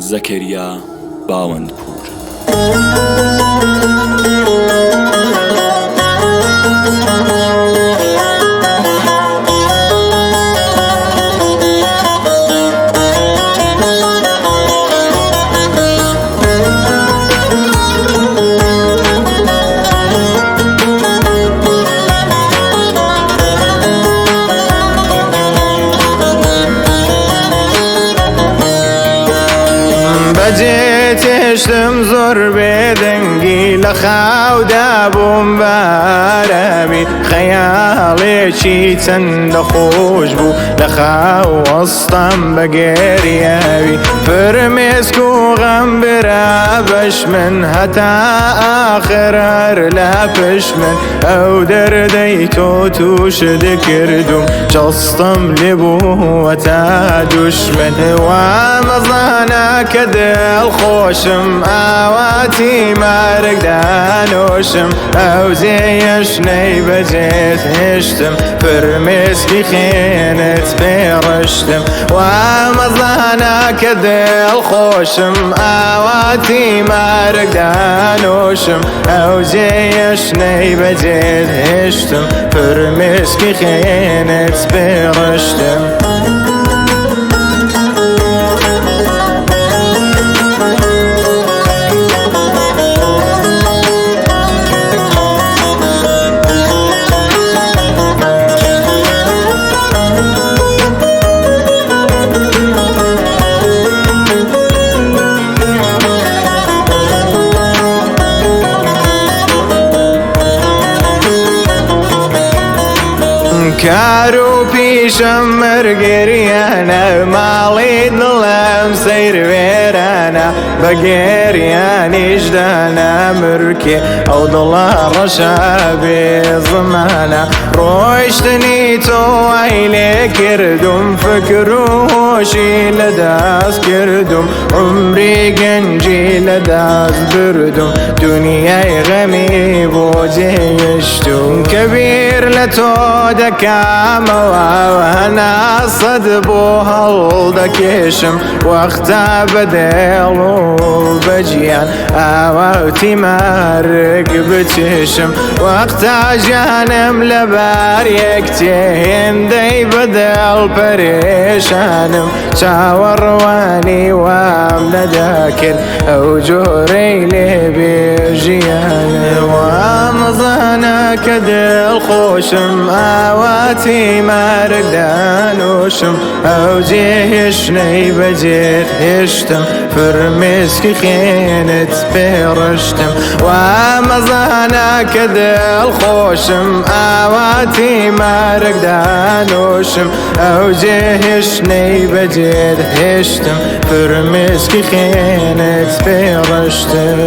زەکەریا باوەندپوور. بەجێ تێشتم زۆر بێدەنگی لە خاودا بووم بارەمی خەیاڵێکی چەندە خۆش بوو لە خاو وەستام بە گێریاوی فرمێسک و غەم برا بەش من هەتا ئاخر هەر لە پشت من ئەو دەردەی تۆ تووش دکردوم جەستەم لێ بووە تا دوشمن وا مەزانە کە دڵ خۆشم ئاواتی مارگدانۆشم ئەو جێیەش نەی بەجێت هێشتم فرمێسکی خێنت پێڕشتم وا مەزانە کە دڵ خۆشم ئاواتی مارگدانۆشم ئەو جێیەش نەی بەجێت هێشتم فرمێسکی خێنت پێڕشتم. کار و پیشەم مەرگریانە ماڵی دڵم سەیر وێرانە بە گێریانیش دانا مرکێ ئەو دڵە ڕەشە بێ زمانە. ڕۆیشتنی تۆ وای لێ کردم فکر و هۆشی لەدەست کردم عمری گەنجی لەدەست بردم دنیای غەمی بۆ جێهێشتم کە بیر لە تۆ دەکامەوە هەناسەت بۆ هەڵدەکێشم وەختا بەدێڵ و بەجیان ئاواوتی مارگ بچێشم وەختا ژیانم لەبار یەک تێ هێندەی بەدڵ پەرێشانم چاوەڕوانی وام نەدەکرد ئەو جۆرەی لێ بێژیانم وامەزانە کە دڵ خۆشم ئاواتی مارگدانۆشم ئەو جێهێشتنەی بەجێت هێشتم فرمێسکی خێنت پێڕشتم وامەزانە کە دڵ خۆشم ئاواتی مارگدانۆشم ئەو جێهێشتنەی بەجێت هێشتم فرمێسکی خێنت پێڕشتم.